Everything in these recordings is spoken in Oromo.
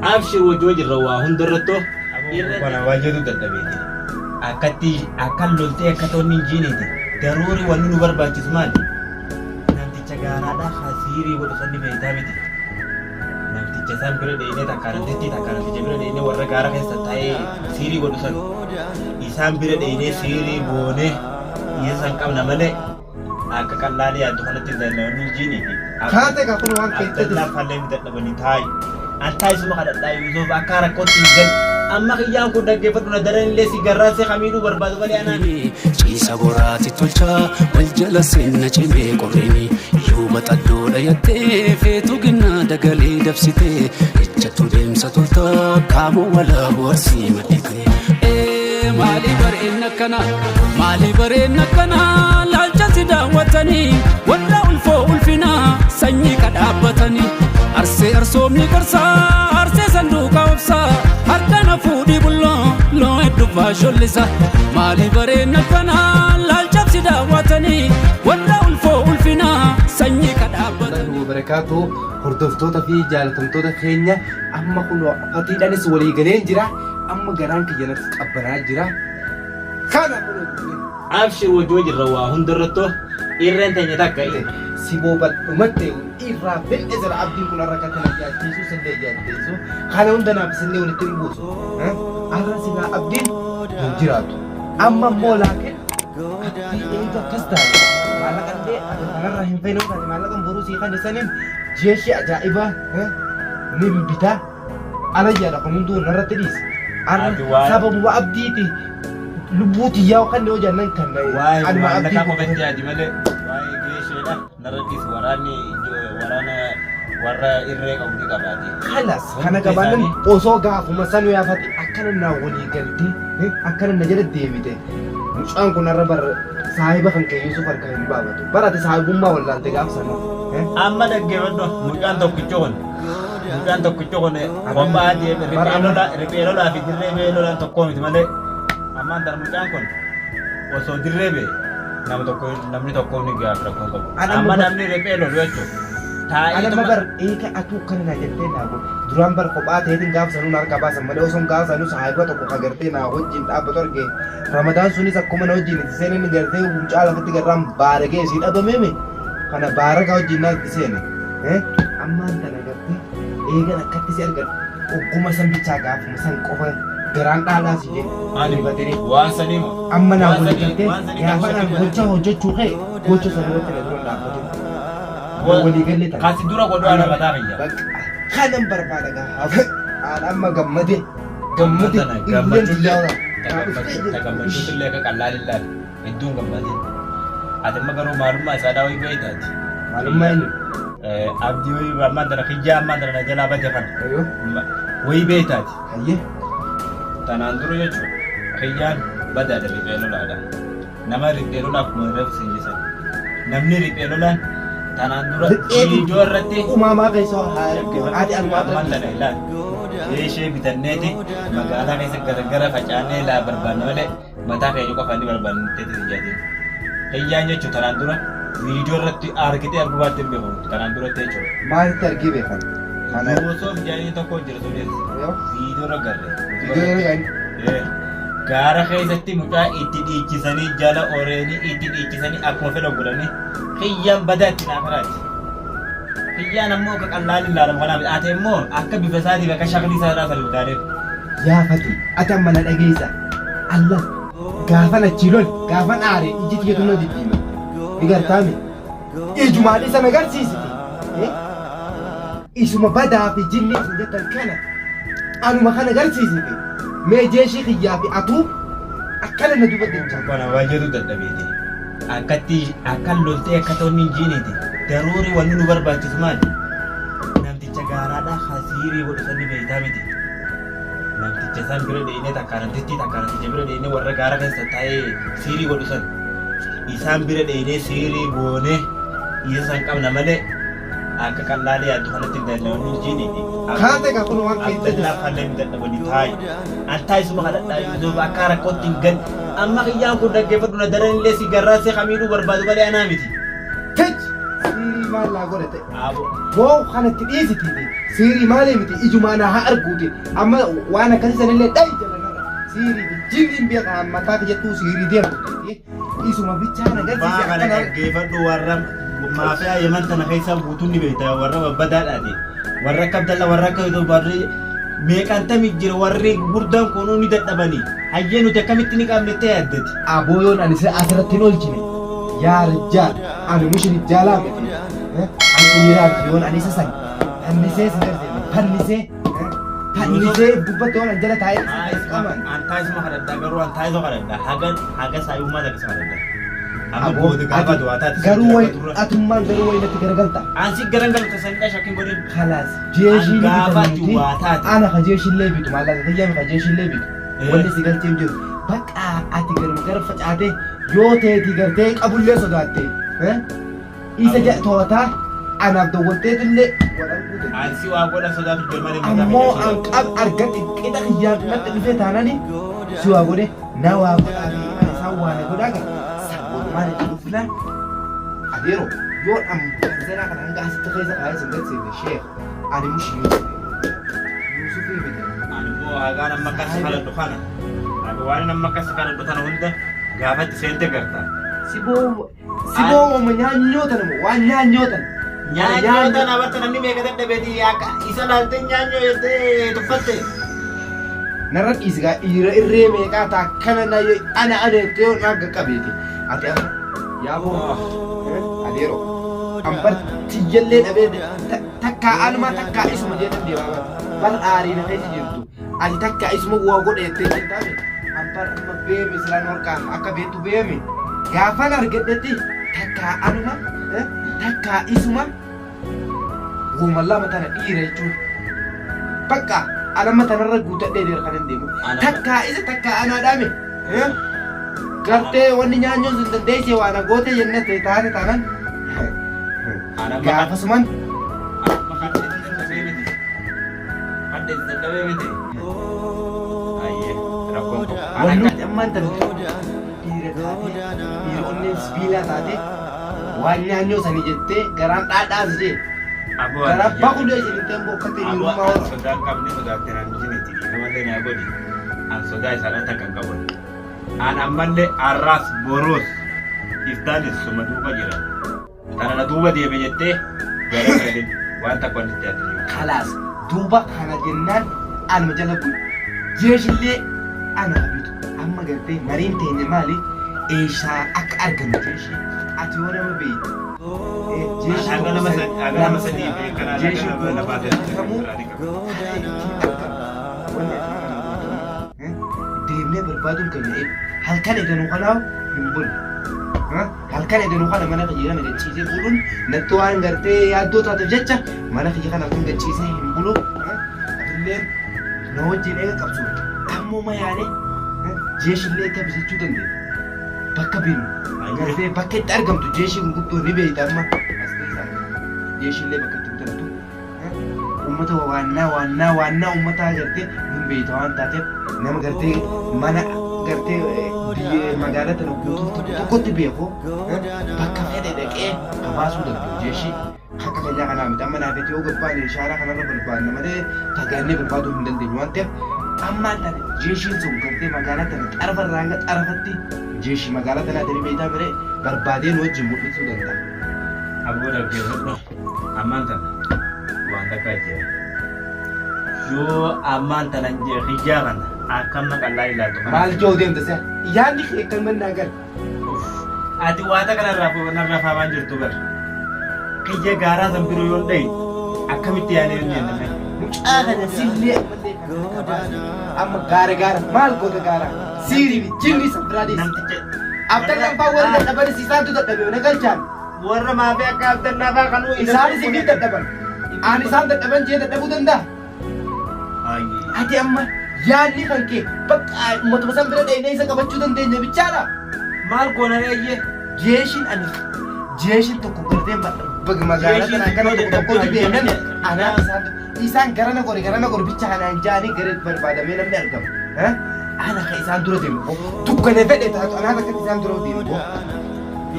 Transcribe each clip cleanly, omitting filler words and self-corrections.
Abshir wajjuma jirra waa hundarrattoo. Kana baay'eetu dadhabeeti. Akkatti akkan loltee akka toonni hin jiineeti. Daruuri wanni nu barbaachisu maali? Namticha gaaraadhaa hasiirii godhu sanni beektaa miti. Namticha san bira dheeyinee takkaa namtittii takkaa namticha bira dheeyinee warra gaara keessa taa'ee siirii godhu san. Isaan bira dheeyinee siirii goonee isa san qabna malee akka qallaalee yaaddu kanatti namni hin jiineeti. Kaate kaa kun waan keessa Abdallaa fallee mi dadhabanii taa'i. An taa'i suma kadhadhaa Yuusuf akka rakkootti hin galu. Amma kiyyaan kun dhaggeeffadhu na daran illee si garraan si kamiidhuu barbaadu malee anaan. Ciisa boraati tolchaa wal jala seenna cimee qorrini yuuba xaddoodha yattee feetu ginnaa dagalee dabsitee ijjattu deemsa toltaa qaama walaabu arsii maddite. Maali bareen akkana maali bareen akkana laalcha si daawwatanii warra ulfoo ulfinaa sanyii kadhaabbatanii arsee arsoomni gorsaa arsee sanduuqa obsaa harka na fuudhii bulloo loo hedduu faashollisa maali bareen akkana laalcha si daawwatanii warra ulfoo ulfinaa sanyii kadhaabbatanii. Wabarakaatu hordoftoota fi jaalatamtoota keenya amma kun fatiidhaanis walii galeen jira amma garaan kiyya natti qabbanaa jira kana kun Abshir wajjuma jirra waa hundarrattoo. Irreen teenya takka. Siboo bal'umatte irraa fedhe jira abdiin kun har'a akka kana jaalchiisu sillee jaalchiisu kana hunda naaf isillee walitti hin buusu har'a silaa abdiin hin jiraatu amma immoo laakiin abdii eega akkas taate maallaqa illee ati kanarra hin feene taate maallaqa boruu sii kan isaniin jeeshii ajaa'ibaa ni bitaa alayyaadha kun hunduu narratti dhiisi har'a Ati waa'ee- sababuma abdiiti lubbuu tiyyaa kan yoo jennan kan Waa'ee anuma maallaqaa abdii qofatti yaadi malee waa'ee geesheedha narrattis waraanni waraana warra irree qabu ni qabaati. Kalas kana Hundi qabaanan isaanii- osoo gaafuma sanu yaafate akkana naa walii galtee akkana na jala deebite mucaan kun har'a bar saahiba kan kee Yuusuf harkaa hin baafatu barate saahibummaa wallaalte gaaf sana. Amma dhaggeeffadhu mucaan tokkicho kun kophaa deeme riphee lolaa fi dirree bee lolaan tokkoo miti malee ammaan tana mucaan kun osoo dirree bee nama tokko namni tokko ni gaaf rakkoo qabu. Ana Amma amma- namni riphee lolu jechuudha. Ana Taa'ee bar eega atuu akkana naa jettee naa godhe duraan bar kophaa ta'eetiin gaafa sanuu na harkaa baasan malee osoo gaafa sanuu saahiba tokko ka gartee naa wajjin dhaabbatu arge Ramadaan sunis akkuma na wajjin itti seenan gartee mucaa lafatti garraan baaragee isii dhabameeme kana baaragaa wajjin naa itti seene ammaan tana gartee eegan akkatti si argadhu ogguma san bichaa gaafuma san qofa garaan dhaalaa si jedhe Ani batee waan sanii moo? Amma naa Waan walii sanii- galtee waan sanii gaafa kan naan shakkii gocha hojjechuu kee gocha sana irratti na dura dhaabbatu. Walii galle tana. Kasi dura godhu ana mataa kiyya. Bakka kanan barbaada gaafa aan amma gammade gammade Gammachuullee gammachuullee akka qallaan illaale hedduun gammadee. Ati amma garuu maalummaa isaa daawwii beektaati. Maalummaa inni? Abdii wayii ammaan tana kiyyaa ammaan tana na jalaa bade kana. Ayyoo. Wayii beektaati. Hayyee. Tanaan dura jechuun kiyyaan badaadha riphee lolaadha. Nama riphee lolaa akkuma reefu siin jedhan. Namni riphee lolaan tanaan dura viidiyoo irratti Uumamaa keessa haa ati anumaa ammaan tana ilaali. Ishee bitanneeti magaalaa keessa garagara facaanee laa barbaanne malee mataa keenya qofa ni barbaanne teeti tajaajila. Kiyyaan jechuun tanaan dura viidiyoo irratti argitee arguu baatte hin beeku tanaan duratti jechuudha. Maalitti argee beekan? Kana Yusuf jedhanii tokko jira sunis Yoo. viidiyoo irra garre. Viidiyoo irra garre. Gaara keessatti mucaa itti dhiichisanii jala oreenii itti dhiichisanii akkuma fedhan godhanii kiyyaan badaa itti naafiraati. Kiyyaan ammoo akka qallaan ilaalamu kanaaf ati immoo akka bifa isaatiif akka shaklii isaa irraa san ilaalee. Yaa Fati, ati amma na dhageessa. Allah gaafan achii lol gaafan aare iji tiyyatu na diddiima. Ni gartaame. Ijumaan isa na garsiisite. Isuma badaa fi jinni isin jettan kana anuma kana garsiisite. Mee jeeshii kiyyaa fi atuu akkana na duuba deemtaa. Kana baay'eetu dadhabeeti. Akkatti akkan loltee akka toonni hin jiineeti. Daruuri wanni nu barbaachisu maali? Namticha gaaraadhaa hasiirii godhu sanni beektaa miti. Namticha san bira dheeyinee takkaa namtittii takkaa namticha bira dheeyinee warra gaara keessa taa'ee siirii godhu san. Isaan bira dheeyinee siirii goonee isa san qabna malee akka qallaalee yaaddu kanatti namni hin jiineeti. Kaate kaa kun waan keessa jira. Abdallaa fallee mi dadhabanii taa'i. An taa'i suma kadhadhaa Yuusuf akka rakkootti hin galle. Amma kiyyaan kun dhaggeeffadhu na daran illee si garraan si kamiidhuu barbaadu malee anaa miti. Tech! Siirii maal? maal naa godhate? Aboo. Boo kanatti dhiisitiiti. Siirii maalii miti ijumaa naa haa arguuti. Amma waan akkasii sanillee dhayi jala narra. Siirii fi jinniin beekaa mataa kiyyattuu siirii deemtu. Isuma bichaa na Baa garsiise kana akkana. dhaggeeffadhu warra maafiyaa Yemen tana keessa guutuun ni beekta warra babbadaadhaati. Warra akka Abdalla warra akka warri meeqantami jira warri gurguddaan kunuu ni dadhabanii. Hayyee nuti akkamitti ni qabne ta'e addati. Aboo yoon ani asirratti hin oolchine yaa rijjaal ani mushrijjaalaa miti. Ani dhiiraa miti yoon ani isa san fannisee si garsiise fannisee fannisee gubbatti yoon ani jala taa'ee si qaban. Antaa isuma kadhadhaa garuu antaa isuma kadhadhaa haga haga saayummaa takka isa kadhadhaa. Amma Aboo booda gaafa ati du'aa taate garuu sitti wayi rakkatu atummaan garuu wayi natti garagalta. Ansi garangalu tasanidha shakkiin godhin. Kalaas jeeshii ni Gaafa bitan nuti du'aa taate. ana ka jeeshillee bitu maallaqa kiyyaa ka jeeshillee bitu wanni si galchee jiru bakka ati garuma gara facaate yoo teeti gartee qabullee sodaatte isa ja to'ataa anaaf dawwalteetillee wal arguu dandeenya. Ansi waa godha sodaatu jira malee mataa Ammoo kiyya an sodaatu. qab argadhe qixa kiyyaan natti dhufee taanani si waa godhe na waa godhaa fi ani isaan waa na godhaa gara sabboonummaan itti dhufna adeero yoo an kanzanaa kana hanga asitti keessa kaayee sin garsiifne sheekh ani mushi Yuusuf Yuusufii miti. Ani immoo hagaan amma akkas kadhadhu kana. Ani waan amma akkas kadhadhu tana hunda gaafatti seente garta. Siboo siboo uuma nyaanyoo tana moo waan nyaanyoo tana. Nyaanyoo tana barta namni meeqa dadhabeeti akka isa laaltee nyaanyoo jettee tuffatte. Narra dhiisi gaa dhiira irree meeqaa taa kana na ana ana jettee yoo naa qaqqabeeti. Ati amma yaa boo adeero ambar tiyyallee dhabee takkaa anuma takkaa isuma jedhan deemaa bara. Bar aarii na keessa jirtu. Ati takkaa isuma waa godhe jettee jirtaame. Ambar amma beemi silaan warqaa akka beektu beemi. Gaafan argadhetti takkaa anuma takkaa isuma woma lama tana dhiira jechuun. Bakka anamma tanarra guutadhee deera kan hin deemu. Takkaa isa takkaa anaa dhaame. Gartee wanni nyaanyoon sun dandeessee waan goote jennee ta'e taane taanan. Gaafasuman Wanni ammaan tana dhiira taate dhiira onneen sibiilaa taate waan nyaanyoo sanii jettee garaan dhaadhaas jee garaan baqulee isin hin bokkate dhiirummaa hora. Sodaan qabne sodaatte naan mijinitti dhiifamallee naa godhi. An sodaa isaadhaan takka hin qabu. An ammallee arraas boruus iftaanis suma duuba jira. Tana na duuba deeme jettee gara galin waan takka wanti itti ati jiru. Kalaas duuba kana jennaan anuma jala bu'e. Jeeshillee ana bitu amma gartee mariin teenya maali eeshaa akka argannu jeeshii ati yoo nama beektu. Jeeshii Haga nama haga nama sadii beekanaa haga jeeshii nama lamaa kamuu ta'e. karaa ittiin argamu wanni ati kana gootu deemnee barbaaduun keenya eegu halkan edanuu kanaaf hin bulu. Halkan edanuu kana mana kiyya kana gachiisee buluun natti waan gartee yaaddoo taateef jecha mana kiyya kana kun gachiisee hin bulu. Atilleen na wajjin eega qabsu ammuma yaane jeeshillee akka bitachuu dandeenya. Bakka binu gartee bakka itti argamtu jeeshii gurguddoo ni beekta amma as keessaa jeeshillee bakka itti bitamtu. Uummata waannaa waannaa waannaa uummataa gartee hin beekta waan taateef nama gartee mana gartee biyya magaalaa tana guutuu tokko tokkotti beeku bakka fedhe dhaqee habaasuu danda'u jeeshii akka keenyaa kanaa miti amma naaf yoo gabbaane ishaaraa kanarra barbaanna malee fagaannee barbaaduu hin dandeenyu waan ta'eef ammaan tana jeeshiin sun gartee magaalaa tana xarafa irraa hanga xarafatti jeeshii magaalaa tanaa tani beektaa bire barbaadee nu wajjin mul'isuu danda'a. Aboo dhaggeeffadhu. Ammaan tana waan takka jira. Yoo ammaan tana hijaa kana akka amma qallaa ilaaltu kana. Maal joo deemta si'a? Yaadni kee kan mannaa gal. Ati waata kanarraa narraa faamaan jirtu bar. Kiyya gaaraa san biroo yoon dhayi akkamitti yaadee hin jenne. Mucaa kana sillee ammallee kan harka baase amma gaara gaara maal goota gaara siirii fi jinni isa biraa dhiisi. Namticha Abdallaan faa warri dadhabanis isaantu dadhabe na galchaan. Warra maafii akka Abdallaa faa kanuu Isaanis ifii dadhaban. Ani isaan dadhaban jee dadhabuu danda'a. Ati amma yaadni kan kee bakka uummatuma san bira dhaqnee isa qabachuu dandeenya bichaadha. Maal goona reeyyee? Jeeshiin ani jeeshiin tokko gartee magaalaa Jeeshiin tana akkana xiqqoo tokko tokkotti dadhabduu beekan hayyoonni. anaa isaan isaan garana gore garana gore bicha kanaan jaanii gara barbaadamee namni argamu. Ana ka isaan dura deemu dukkana fedhe taatu anaa takka isaan dura deemu.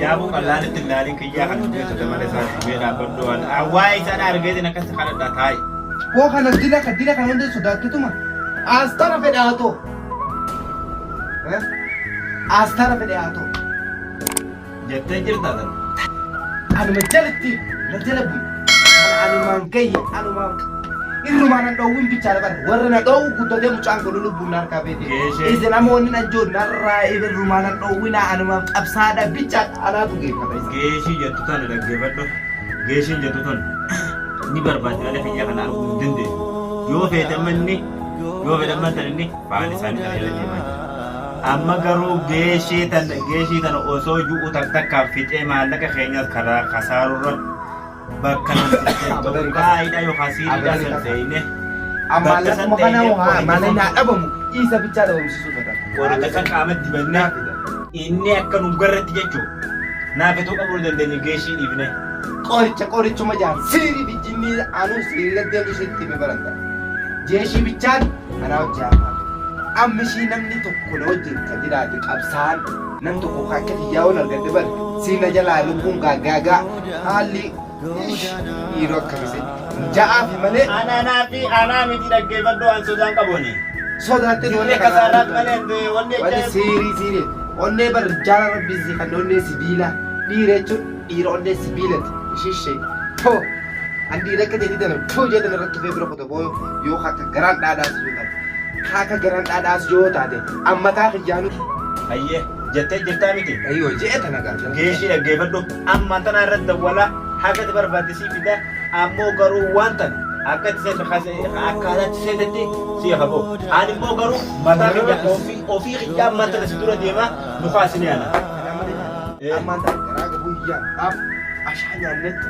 Yaabuu qallaan itti ilaalin kiyyaa kan hojjetate malee isaa dhibee dhaabbadhu waan. Waa'ee isaa argeetiin akkas kadhadha taa'i. Koo kana dila ka dila kana hunda sodaattetuma. Astara fedhe haa ta'u. Astara fedhe haa ta'u. Jettee jirta tan. Anuma jalatti na jala bu'i. Kana anumaan gayye anumaan irrumaan nan dhoowwin bichaadha bara. Warra na dhoowwu guddatee mucaan kun lubbuun na harkaa beete. Geeshee. Isin namoonni na joon narraa irrumaan nan dhoowwina anumaan qabsaadha bichaadha anaatu geeffata isa. Geeshii jettu tana dhaggeeffadhu. Geeshiin jettu tana ni barbaaddi malee kiyya kana arguu hin dandeessu. Yoo feete amma inni yoo fedhe amma tan inni faana isaanii tana jala deemaa jira. Amma garuu geeshii tana geeshii tana osoo ju'u tak takkaan fixee maallaqa keenyas karaa kasaarurra bakka namticha tokkaayidha yookaan siiriidha san seeyne. Amma Bakka san lakkuma kana ta'ee haa qoricha malee san naa dhabamu isa bichaa dhabamsiisuu fedha. Qoricha san qaama dibannee inni akka nu garratti jechuun naafituu qabuu hin dandeenye geeshii dhiifne. Qoricha qorichuma jaan siirii fi jinnii anuu siirii deemtu sitti hime baranta. Jeeshii bichaan anaa hojii hafaatu. Amma ishii namni tokko na wajjin ka jiraate qabsaan nam tokko ka akka kiyyaa'uun argadhe bar siina jalaa lubbuun gaaggaagaa haalli dhiiroo akkamise ja'aa fi malee Anaa fi anaa miti dhaggeeffadhu an sodaan qabuuni. sodaatte Dirree kasaaraat malee wanni Wanni jecha siirii siirii onnee bar jaala rabbii si kan onnee sibiila dhiira jechuun dhiira onnee sibiilati ishishee too an dhiira akka jedhi tana too jedhan irratti tufee bira kuta boo yoo akka garaan dhaadhaas yoo taate akka garaan dhaadhaas yoo taate ammataa kiyyaanu Hayyee jettee jirtaa miti. ayyoo je'e tana gaafata. Geeshii dhaggeeffadhu amma tana irratti dawwalaa haga itti barbaadde sii fida ammoo garuu waan tan akka itti seete akkaataatti seetetti si haboo. Ani immoo garuu mataa kiyya ofii ofii kiyyaa ammaan tana si dura deemaa nu kaasini ana. Ammaan tana garaa gabuu hiyyaan dhaaf ashaa nyaannetti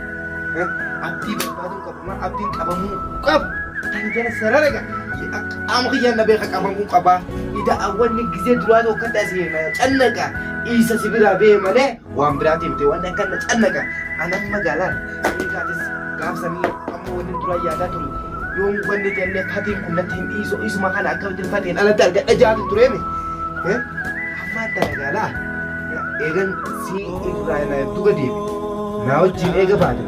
abdii barbaaduu qabu ma abdiin qabamuu qabu tan jala sarara ga qaama kiyyaan na beeka qabamuu qabaa ida awwanni gizee duraa tokko kan asii na cannaqa isa si biraa bee malee waan biraatii miti waan akka na cannaqa anan magaalaan eegaatis gaafsanii amma wanni duraa yaadaa ture yoon wanni jennee fatiin kun natti hin dhiisu isuma kana akkamitti fatiin alatti argadha jaatu tureemi ammaan tana gaalaa eegan si irraa na duga deebi na wajjin eega baate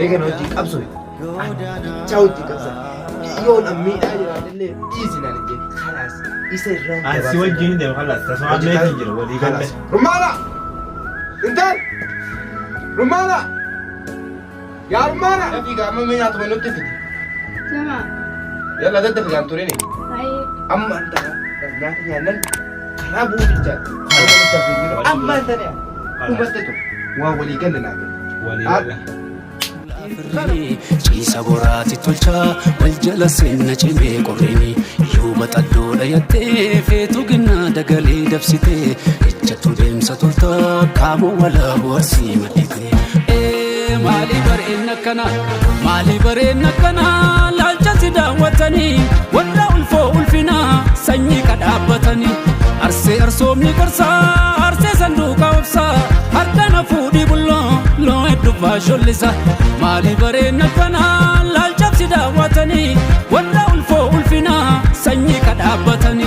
eega na wajjin qabso bichaa wajjin qabsa yoon ammiidhaa jiraatellee dhiisi naan hin jenne kalaas isa irraa An si wajjin deema kalas tasuma meetiin jira walii galle. Rummaana! Intal! Rummaana! Yaa Rummaana! Dafii gaa amma nyaatuma nutti fidi. Jama. Yalla daddafi gaan turini. Ayi. Amma antana nyaata nyaannan karaa bu'uu bichaa. Amma antana hubatte tu waa walii galle naa galle. Walii galle. Ciisa boraati tolchaa wal jala seenna cimee qorrini yoo baxaddoo dhayattee feetu ginnaa dagalee dabsitee ijjattu deemsa toltaa qaama walaabu arsii maddite. Maali bareen akkana maali bareen akkana laalcha si daawwatanii warra ulfoo ulfinaa sanyii kadhaabbatanii arsee arsoomni gorsaa arsee sanduuqa obsaa harka na fuudhii bulloo loo hedduu faashollisa maali bareen akkana laalcha si daawwatanii warra ulfoo ulfinaa sanyii kadhaabbatanii.